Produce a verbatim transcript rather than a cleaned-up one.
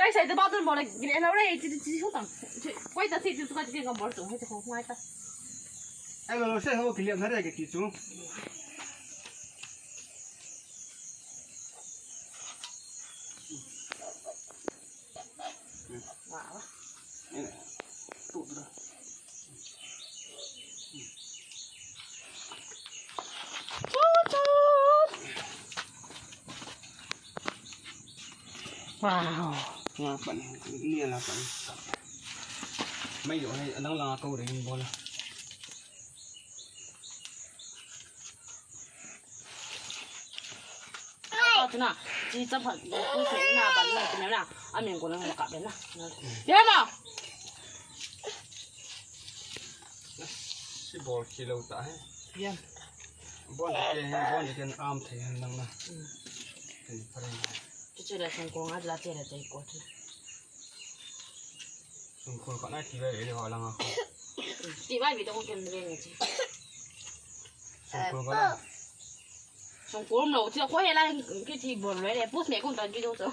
Ai, sai ta ba tun bol le, gile lo re, ti, ti, ti, hu tang. Ti, koi ta ti, ti, tu ka ti, ka bol tu, he, ti, ho, ngai ta. Ai, lo, lo, sai ho, kile na re, ke ti chu. Wow. Wow. Nga pan, ni la pan. Mai yo hai, anang la ko re bol la. Ka tuna, chi cham phat, ku se na ban na, tuna na, a min ko na ka be na. Ya na. Si bol kilo ta hai. Ya. Bon ke, bon ke am thei han lang na. Chu chu la song ko nga la che la che ko chu. Song ko ka na ti ba le ho lang a. Ti ba bi to ko ken re ni chi. Song ko ka na. Song ko lo chi ko he la ki ti bol le, pus me ko ta ji do so.